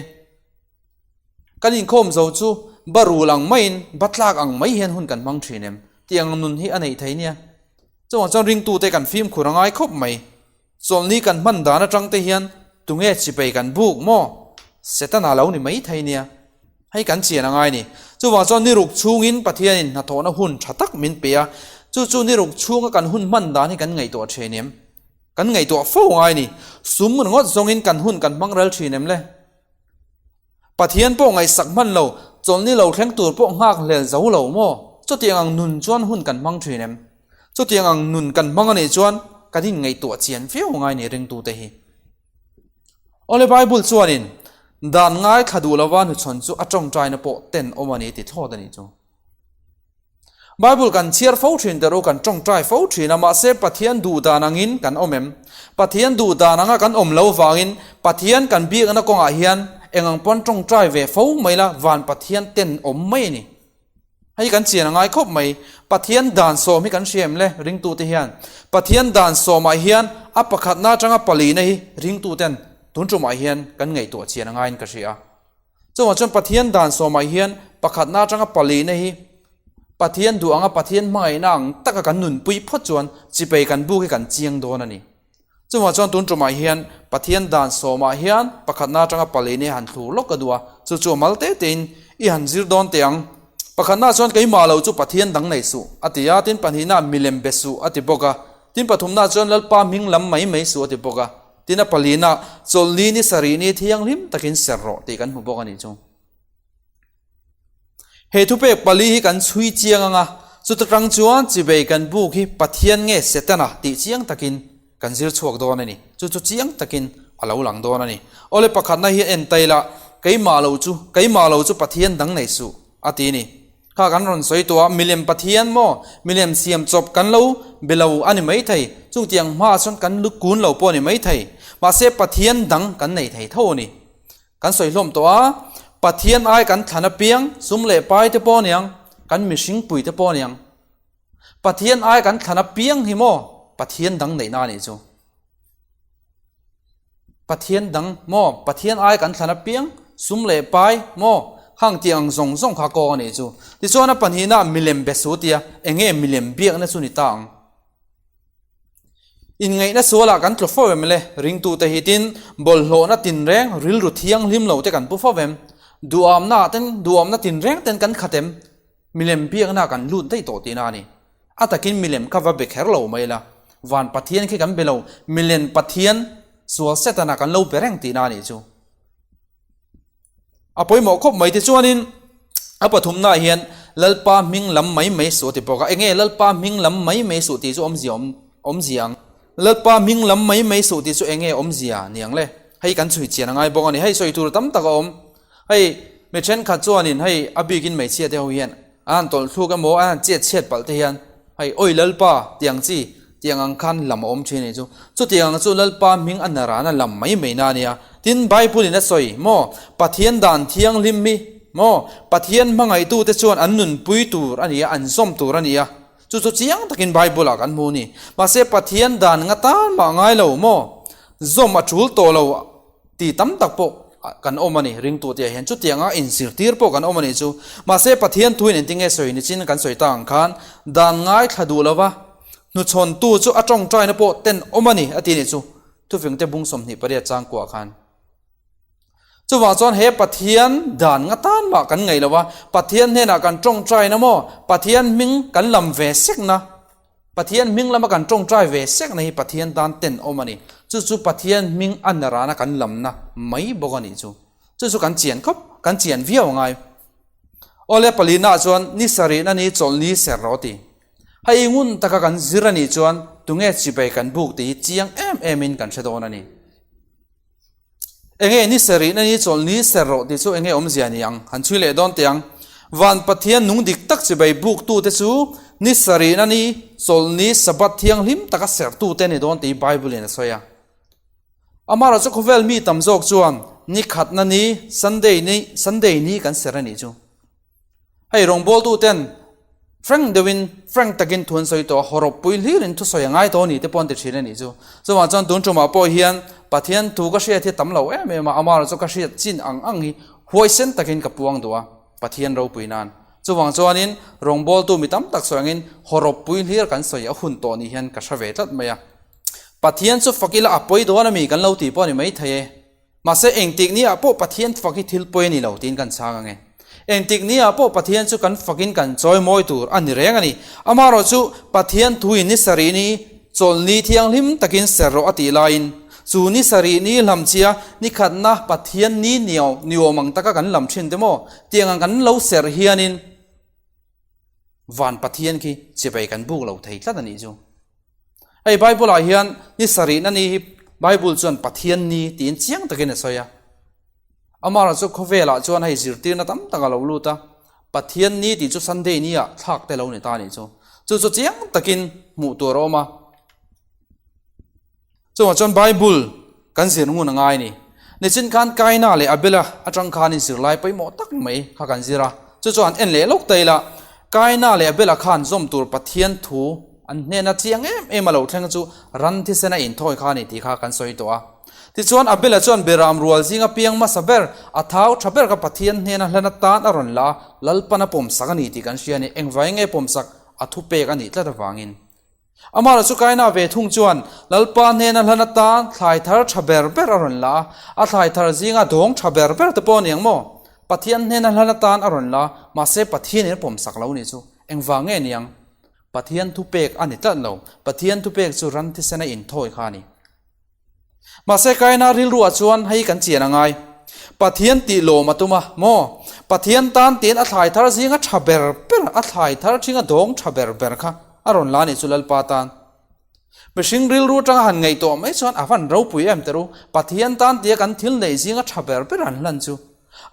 Kan inkhawm zo chu ba rul ang maiin, ba tlak ang mai hian hun kan hmang thin em? Tiang nun hi a neih thei nia. Chuvang chuan ringtute kan fimkhur a ngai khawp mai. Chawlhni kan hman dan atang te hian tunge chipei kan buk maw? Setana lo ni mai thei nia. Hei kan chian a ngai ni. Chuvang chuan ni ruk chhungin Pathianin hnathawhna hun tha tak min pe a, chu chu ni ruk chhunga kan hun hman dan hi kan ngaihtuah thin em? Kan ngaihtuah fo ngai ni. Sum ringawt zawngin kan hun kan hmang ral thin em le? Pathian pawh ngaihsak hman lo, chawlhni lo thleng tur pawh nghak hlel zo lo maw? Chutiang ang nun chuan hun kan hmang thin em? Chutiang ang nun kan hmang a nih chuan kan inngaihtuah chian viau ngai ni ringtute hi. Awle Bible chuanin dan ngaithla duh lova hnuchhawn chu a tawngtaina pawh ten awm a ni ti thlawt a nih chu. Bible kan chhiar fo thin te ru kan tawngtai fo thin a, mahse Pathian duh dan angin kan awm em? Pathian duh dan anga kan awm lo vangin Pathian kan biakna kawngah hian eng ang pawn tawngtai ve fo mai la van Pathian ten awm mai a ni. Hei kan chian a ngai khawp mai. Pathian dan sawm hi kan hria em le ringtute hian? Pathian dan sawmah hian a pakhatna atanga palina hi ringtuten tun tumah hian kan ngaihtuah chian a ngaiin ka hria. Chuvang chuan Pathian dan sawmah hian pakhatna atanga palina hi Pathian duh anga Pathian hmangaihna ang taka kan nunpui phawt chuan chipei kan buk hi kan chiang dawn a ni. Chuvang chuan tun tumah hian Pathian dan sawmah hian pakhatna atanga palina hi han thlur lawk ka duh a, chu chu a mal te tein i han zir dawn teh ang. Pakhatna chuan keimah lo chu Pathian dang nei suh a ti a, tin pahnihna milem be suh a ti bawk a, tin pathumna chuan Lalpa hming lam mai mai suh a ti bawk a. Tin a palina, Chawlhni ni sarih ni thianghlim takin ser rawh tih kan hmu bawk a nih chu. He thupek pali hi kan chhui chiang ang a, chuta tang chuan chibei kan buk hi Pathian nge Setana tih chiang takin kan zir chhuak dawn a ni. Chu chu chiang takin a lo lang dawn a ni. Awle pakhatna hi en ta ila, Keimah lo chu, keimah lo chu Pathian dang nei suh a ti a ni. Kha kan rawn sawi tawh a, milem Pathian maw, milem siam chawp kan lo be lo a ni maithei, chutiang hmaah chuan kan lu kun lo pawh a ni maithei. Mahse Pathian dang kan nei thei tho a ni. Kan sawi hlawm tawh a, Pathian ai kan thlan apiang, sum leh pai te pawh a niang, kan mihring pui te pawh a niang. Pathian ai kan thlan apiang hi maw Pathian dang neihna a nih chu. Pathian dang maw? Pathian ai kan thlan apiang, sum leh pai maw? Hang tih ang zawng zawng kha kawng a nih chu. Tichuan a pahnihna milem be su tia eng nge milem biakna chu ni ta ang? Inngaihna sualah kan tlu fo em le? Ringtute hi tin bawlhhlawhna tinreng rilru thianghlim lo te kan pu fo em? Duhamna ah ten duhamna tinreng ten kan khat em? Milem biakna kan lut daih tawh tihna a ni. A takin milem kha va be kher lo mai la. Van Pathian khi kan be lo, milen Pathian sual Setana kan lo be reng tihna a nih chu. A pawimawh khawp mai tichuanin a pathumnaah hian Lalpa hming lam mai mai suh a ti bawk a. Enge Lalpa hming lam mai mai suh tih chu awmzia awm awmzia ang? Lalpa hming lam mai mai suh tih chu enge awmzia niang le? Hei kan chhui chian a ngai bawk a ni. Hei sawi tur tam tak a awm. Hei mi thenkhat chuanin hei a bikin hmeichhia te ho hian an han tawlh thluk emaw an han chet chhiat palh te hian hei awi Lalpa tiang chi tiang ang khan lam a awm thin a nih chu. Chutiang ang chu Lalpa hming a na rana lam mai mai na a nia. Tin Bible in a sawi maw Pathian dan thianghlim hi maw Pathian hmangaihtu te chuan an nunpui tur a ni a an zawm tur a ni a. Chu chu chiang takin Bible ah kan hmu a ni. Mahse Pathian dan nga tan mah ngai lo maw zawm a tul tawh lo. Ti tam tak pawh kan awm a ni, ringtu tihah hian chutianga inzirtir pawh kan awm a nih chu. Mahse Pathian thuin engtin nge sawi ni chin kan sawi ta ang khan dan ngaithla duh lova hnuchhawntu chu a tawngtaina pawh ten awm a ni a ti nih chu thufingte bung 28 changkuah khan. Chuvang chuan he Pathian dan nga tan mah kan ngaih lova Pathian hnenah kan tawngtaina maw Pathian hming kan lam ve sekna Pathian hming lama kan tawngtai ve sekna hi Pathian tan ten awm a ni. Chu chu Pathian hming a narana kan lamna mai bawk a nih chu. Chu chu kan chian khawp, kan chian viau a ngai. Awle palina chuan ni sarihna ni chawlhni ser rawh ti. Hei ngun taka kan zir a nih chuan tunge chibai kan buk tih hi chiang em em in kan hre dawn a ni. Enge ni sarihna ni chawlhni ser rawh tih chu enge awmzia ni ang? Han chhui leh dawn teh ang. Van Pathian nung dik tak chibai buktute chu ni sarihna ni chawlhni Sabbath thianghlim taka serhtute ni dawn tih Bible in a sawi a. Amaherawhchu khawvel mi tam zawk chuan ni khatna ni Sunday ni Sunday ni kan serh a nih chu. Hei rawngbawltuten frank deuhin frank takin thu an sawi tawh a, hawrawp pui hlirin thusawi a ngai tawh a ni te pawh an ti thin a nih chu. Chuvang chuan tun tumah pawh hian Pathian thu ka hriat hi tam lo em em a, amaherawhchu ka hriat chin ang ang hi huaisen takin ka puang duh a, Pathian ropui nan. Chuvang chuanin rawngbawltu mi tam tak sawi angin hawrawp pui hlir kan sawi a hun tawh ni hian ka hre ve tlat mai a. Pathian chu fak ila a pawi dawn a mi kan lo tih pawh a ni maithei e. Mahse engtik ni ah pawh Pathian fak hi thil pawi a ni lo tiin kan chhang ang e. Engtik ni ah pawh Pathian chu kan fakin kan chawi mawi tur a ni reng a ni. Amaherawh chu Pathian thuin ni sarih ni chawlhni thianghlim takin ser rawh a tih laiin chu ni sarih ni hlam chia ni khatna Pathian ni niawm ang taka kan lam thin te maw tiang ang kan lo serh hianin Van Pathian khi chibai kan buk lo thei tlat a nih chu. Hei Bible ah hian ni sarihna ni hi Bible chuan Pathian ni tiin chiang takin a sawi a. Amaherawh chu khawvelah chuan hei zirtirna tam tak a lo lut a, Pathian ni tih chu Sunday ni ah thlak te lo ni ta a nih chu. Chu chu chiang takin hmuh tur a awm a. Chungah chuan Bible kan zir ngun a ngai a ni. Nichin khan Kaina leh Abela atang khanin zirlai pawimawh tak mai kha kan zir a. Chu chuan en leh lawk ta ila, Kaina leh Abela khan zawm tur Pathian thu an hnena chiang em em a lo thleng chu ran thisen a inthawi kha a ni tih kha kan sawi tawh a. Tichuan Abela chuan Beram rual zinga piang hmasa ber, a thau tha ber kha Pathian hnena hlan atan a rawn la a, Lalpan a pawmsak a ni tih kan hria a ni. Engvai nge pawmsak a thupek a nih tlat avangin. Amah chu Kaina ve thung chuan Lalpa hnena hlan atan thlai thar tha ber ber a rawn la a, a thlai thar zinga dawng tha ber ber te pawh a ni ang maw? Pathian hnena hlan atan a rawn la a, mahse Pathianin a pawmsak lo ni chu engvang nge ni ang? Pathian thupek a ni tlat lo, Pathian thupek chu ran thisen a inthawi kha a ni. Mahse Kaina rilruah chuan hei kan chian a ngai. Pathian tih lawm a tum a, maw? Pathian tan tiin a thlai thar zinga tha ber ber, a thlai thar thinga dawng tha ber ber kha a rawn la a nih chu Lalpa tan. Mihring rilru atanga han ngaihtuah mai chuan a van ropui em teh u, Pathian tan tia kan thil neih zinga tha ber ber han hlan chu.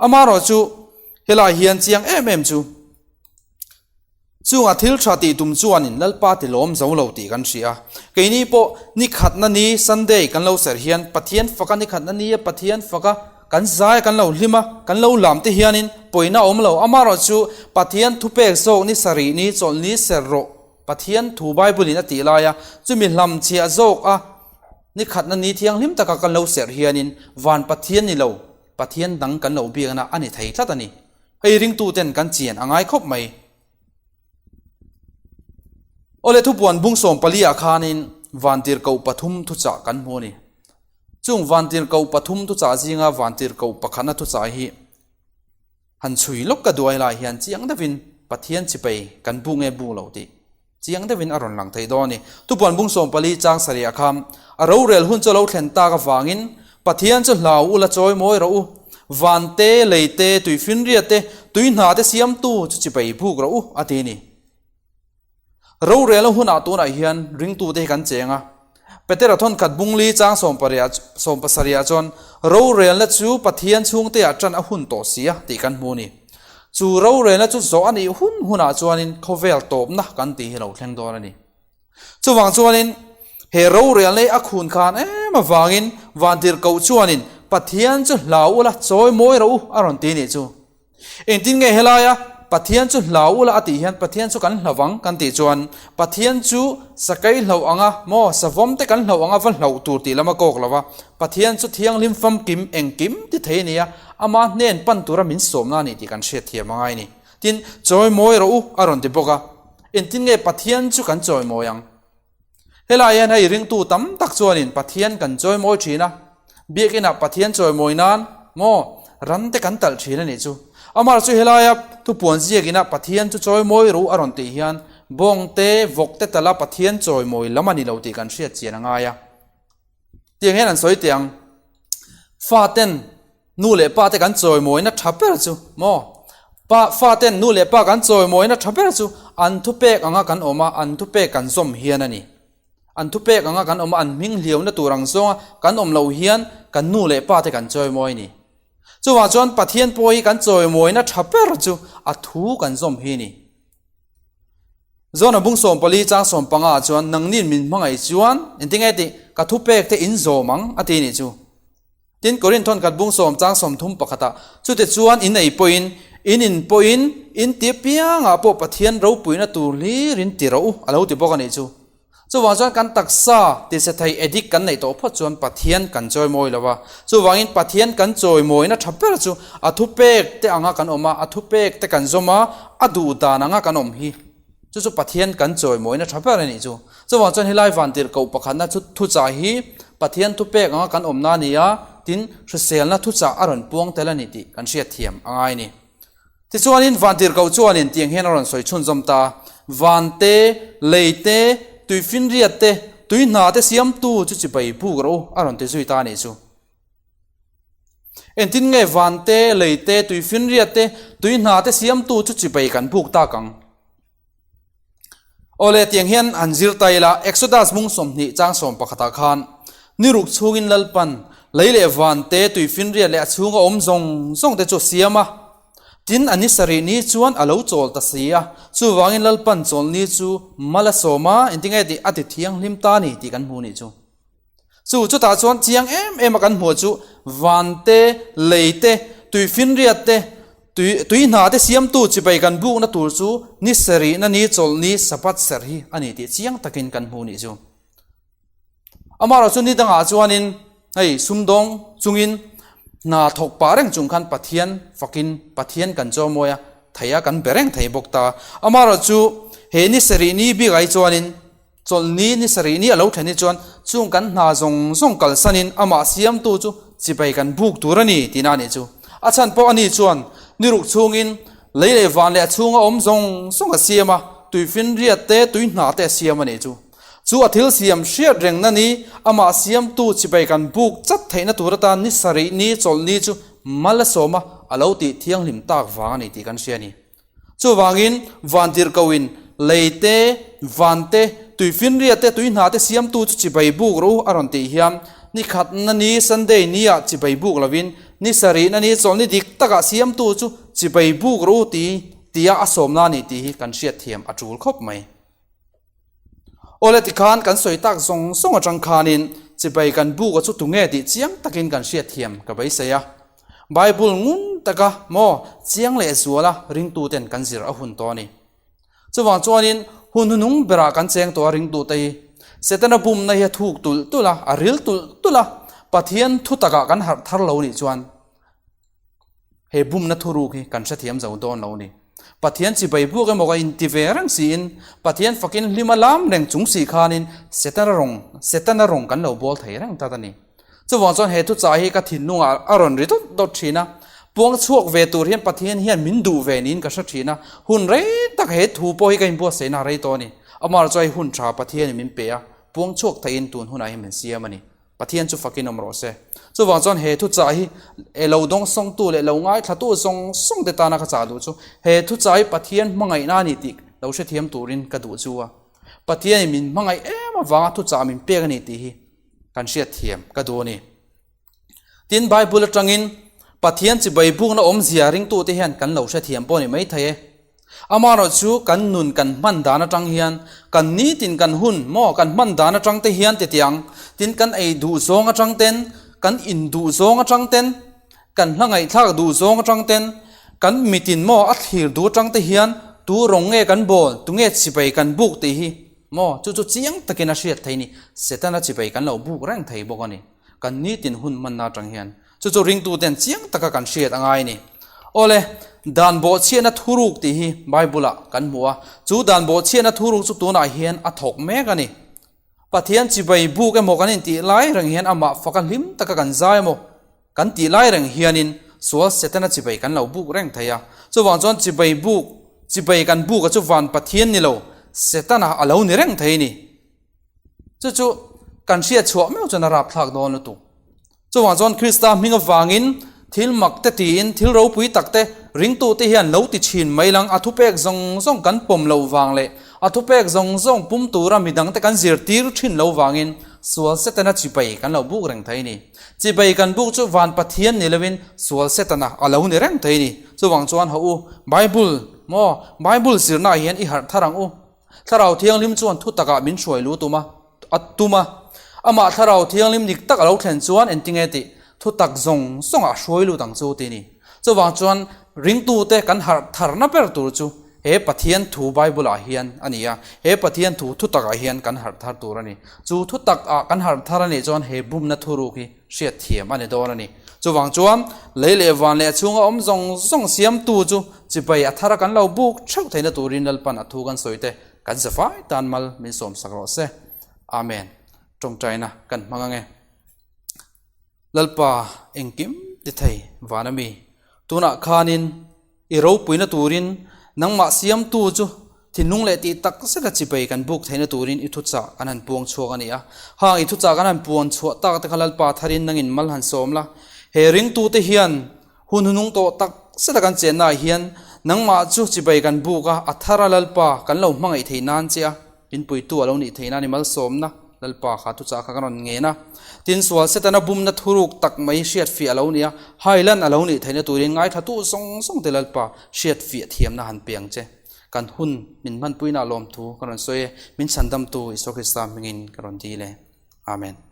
Amaherawhchu helai hian chiang em em chu. Chunga thil tha tih tum chuanin Lalpa ti lawm zo lo tih kan hria. Keini pawh ni khatna ni Sunday kan lo serh hian Pathian faka ni khatna nia Pathian faka kan zai kan lo hlim a, kan lo lam te hianin pawina a awm lo. Amaherawh chu Pathian thupek zawk ni sarih ni chawlhni serh rawh Pathian thu Bible in a tih lai a, chumi hlam chhiah zawk a ni khatna ni thianghlim taka kan lo serh hianin van Pathian ni lo Pathian dang kan lo biakna a ni thei tlat a ni. Hei ringtuten kan chian a ngai khawp mai. Awle thupuan bung 14 ah khanin vantirhkoh pathum thuchah kan hmu a ni. Chung vantirhkoh pathum thuchah zinga vantirhkoh pakhatna thuchah hi han chhui lawk ka duai lai hian chiang deuhin Pathian chipei kan bu nge bu lo tih chiang deuhin a rawn lang thei dawn a ni. Tupuan bung 14 chang sarih ah khan a rorel hun chu a lo thlen tak avangin Pathian chu hlau ula chawi mawi rawh u, van te, lei te, tui finriat te, tui hna te siamtu chu chibai buk rawh u a ti a ni. Rorelna hunah tunah hian ringtute hi kan cheng a. Petera thawnkhat bungli chang sawmpasarih ah chuan rorelna chu Pathian chhungteah ṭan a hun tawh si a tih kan hmu a ni. Chu rorelna chu zawh a nih hun hunah chuanin khawvel tawpna kan tih hi a lo thleng dawn a ni. Chuvang chuanin he rorelna hi a khun khan em avangin vantirhkoh chuanin Pathian chu hlau ula chawi mawi rawh u a rawn ti nih chu. Engtin nge helaia Pathian chu hlau ula a tih hian Pathian chu kan hlauh ang kan tih chuan Pathian chu sakei hlauh anga maw savawm te kan hlauh anga va hlauh tur tih lam a kawk lo va, Pathian chu thianghlim famkim engkim ti thei a ni a, ama hnen pan tura min sawmna a ni tih kan hriatthiam a ngai a ni. Tin, chawimawi rawh u a rawn ti bawk a, engtin nge Pathian chu kan chawimawi ang? Helai hian hei ringtu tam tak chuanin Pathian kan chawimawi thin a, biakinah Pathian chawimawi nan maw ran te kan talh thin a nih chu. Amah chu helaia thupuan ziakinah Pathian chu chawimawi ru a rawn tih hian bawng te, vawk te tala Pathian chawimawi lam a ni lo tih kan hriat chian a ngai a. Tiang hian an sawi teh ang, Faten Nu leh pa te kan chawimawina tha ber chu maw? Pa, fa ten nu leh pa kan chawimawina tha ber chu an thupek anga kan awm a, an thupek kan zawm hian a ni. An thupek anga kan awm a, an hming hliauna tur ang zawnga kan awm loh hian kan nu leh pa te kan chawimawi a ni. Chuvang chuan Pathian pawh hi kan chawimawina tha ber chu a thu kan zawm hi a ni. Zawna bung 14 chang 15 ah chuan nangnin min hmangaih chuan engtinge tih ka thupek te in zawm ang a ti nih chu. Tin, Korinth thawnkhat bung sawm chang 31 ah chute chuan in ei pawhin in in pawhin in ti apiangah pawh Pathian ropuina tur hlir in ti rawh u a lo ti bawk a nih chu. Chuvang chuan kan taksa tise thei addict kan neih tawh phawt chuan Pathian kan chawimawi lo va. Chuvangin Pathian kan chawimawina tha ber chu a thupek te anga kan awm a, a thupek te kan zawm a, a duh dan anga kan awm hi. Chu chu Pathian kan chawimawina tha ber a nih chu. Chuvang chuan helai vantirhkoh pakhatna chu thuchah hi Pathian thupek anga kan awmna a ni a, tin hriselna thuchah a rawn puang tel a ni tih kan hriatthiam a ngai a ni. Tichuanin vantirhkoh chuanin tiang hian a rawn sawi chhunzawm ta a, Van te, lei te, tuifinriat te, tui hna te siamtu chu chibai buk rawh u, a rawn ti zui ta a nih chu. Engtin nge van te, lei te, tuifinriat te, tui hna te siamtu chu chibai kan buk tak ang? Awle, tiang hian han zir ta ila, Exodus mung 20 chang sawm pakhatah khan, Ni ruk chhungin Lalpan lei leh van te, tuifinriat leh a chhunga awm zawng zawng te chu a siam a. Tin, a ni sarih ni chuan a lo chawl ta si a, chuvangin Lalpan chawlhni chu mal a sawm a, engtinge tih a ti thianghlim ta a ni tih kan hmu nih chu. Chu chutah chuan chiang em em a kan hmuh chu van te, lei te, tuifinriat te, tui tui hna te siamtu chibai kan bukna tur chu ni sarihna ni chawlhni Sabbath serh hi a ni tih chiang takin kan hmu nih chu. Amaherawhchu chu ni dangah chuanin hei sumdawng chungin hna thawk pah reng chung khan Pathian fakin Pathian kan chawimawi a, thei a kan be reng thei bawk ta. Amaherawhchu he ni sarih ni bikah hi chuanin Chawlhni ni sarih ni a lo thlen hi chuan chung kan hna zawng zawng kalsanin amah siamtu chu chibai kan buk tur a ni tihna a nih chu. A chhan pawh a ni chuan ni ruk chhungin lei leh van leh a chhunga awm zawng zawng a siam a, tuifinriat te, tui hna te a siam a nih chu. Chu a thil siam hriat rengna ni amah siamtu chibai kan buk chat theihna tur atan ni sarih ni chawlhni chu mal a sawm a, a lo tih thianghlim tak vang a ni tih kan hria a ni. Chuvangin, vantirhkohin lei te, van te, tuifinria te, tui hna te siamtu chu chibai buk rawh u a rawn tih hian, ni khatna ni, Sunday, ni-ah chibai buk lovin, ni sarihna ni, chawlhni dik takah siamtu chu chibai buk rawh u ti tia a sawmna a ni tih hi kan hriatthiam a tul khawp mai. Awle tikhan kan sawi tak zawng zawng atang khanin chibai kan buk a chu tunge tih chiang takin kan hriatthiam ka beisei a. Bible ngun taka maw chiang leh zuala ringtuten kan zir a hun tawh a ni. Chuvang chuanin hun hunung berah kan cheng tawh a ringtute hi Setana bumna hi a thuk tulh tulh a, a ril tulh tulh a, Pathian thu takah kan harh thar lo nih chuan He bumna thuruk hi kan hrethiam zo dawn lo a ni. Pathian chibai buk emaw ka inti ve reng siin, Pathian fakin hlim a lam reng chung si khanin Setana rawng, Setana rawng kan lo bawl thei reng tlat a ni. Chuvang chuan he thuchah hi ka thinlungah a rawn ri dawt dawt thin a. Puang chhuak ve tur hian Pathian hian min duh ve niin ka hre thin a. Hun rei tak he thu pawh hi ka inbuatsaihna a rei tawh a ni. Amah chuan hei hun tha Pathianin min pe a, puang chhuak theihin tun hunah hian min siam a ni. Pathian chu fakin awm rawh se. Chuvang chuan he thuchah hi e lo dawngsawngtu leh lo ngaithlatu zawng zawng te tana ka chah duh chu he thuchah hi Pathian hmangaihna a ni tih lo hrethiam turin ka duh chu a. Pathianin min hmangaih em avanga thuchah min pek a ni tih hi kan hriatthiam ka duh a ni. Tin, Bible atangin Pathian chibai bukna awmzia ringtute hian kan lo hrethiam pawh a ni maithei e. Amaherawh chu kan nun kan hman dan atang hian kan nitin kan hun maw kan hman dan atang te hian titiang tin kan ei duh zawng atang ten kan in duh zawng atang ten kan hla ngaihthlak duh zawng atang ten kan mitin maw a thlir duh atang te hian tu rawng nge kan bawl tu nge chibai kan buk tih hi maw chu chu chiang takin a hriat thei ni Setana chibai kan lo buk reng thei bawk a ni kan nitin hun hmanna atang hian Chu chu ringtuten chiang taka kan hriat a ngai a ni. Awle, dan bawhchhiatna thuruk tih hi Bible-ah kan hmu a, chu dan bawhchhiatna thuruk chu tunah hian a thawk mek a ni. Pathian chibai buk emaw kan intih lai reng hian amah faka hlim taka kan zai emaw kan tih lai reng hianin sual Setana chibai kan lo buk reng thei a. Chuvang chuan chibai buk, chibai kan buk a chu van Pathian ni lo, Setana a lo ni reng thei a ni. Chu chu kan hriat chhuah meuh chuan a rapthlak dawn lutuk. Chuvang chuan Krista hming avangin thil mak te tiin thil ropui tak te ringtute hian lo ti thin mai lang a thupek zawng zawng kan pawm loh vang leh A thupek zawng zawng pum tura midangte kan zirtir thin lo vangin sual Setana chibai kan lo buk reng thei a ni. Chibai kan buk chu van Pathian ni loin sual Setana a lo ni reng thei a ni. Chuvang chuan haw u, Bible maw, Bible zirnaah hian i harh thar ang u. Thlarau Thianghlim chuan thu takah min hruai lu tum a, a tum a. Amah Thlarau Thianghlim dik tak a lo thlen chuan engtinge tih thu tak zawng zawngah hruai lut ang chu ti ni. Chuvang chuan ringtute kan harh tharna ber tur chu he Pathian thu Bible-ah hian a ni a, he Pathian thu thu takah hian kan harh thar tur a ni. Chu thu takah kan harh thar a nih chuan he bumna thuruk hi hriatthiam a ni dawn a ni. Chuvang chuan lei leh van leh a chhunga awm zawng zawng siamtu chu chibai a thara kan lo buk theuh theihna turin Lalpan a thu kan sawi te kan zafai tan mal min sawmsak rawh se. Amen. Tawngtaina kan hmang ange. Lalpa engkim ti thei van a mi. Tunah khanin i ropuina turin nangmah siamtu chu thinlung leh tih tak zeta chibai kan buk theihna turin i thuchah kan han puang chhuak a ni a. Hang i thuchah kan han puan chhuah tak te kha Lalpa tharin nangin mal han sawm la. He ringtute hian hun hunung tawh tak zeta kan chennaah hian nangmah chu chibai kan buk a, a thara Lalpa kan lo hmangaih theih nan che a. Inpuitu a lo nih theihna a ni malsawmna Lalpa kha thuchah kha ka rawn ngen a. Tin, sual Setana bumna thuruk tak mai hriatfiah a lo ni a, hailan a lo nih theihna turin ngaithlatu zawng zawng te Lalpa hriatfiah thiamna han pe ang che. Kan hun min hmanpuina lawmthu ka rawn sawi e, min chhandamtu Isua Krista hmingin ka rawn dil e. Amen.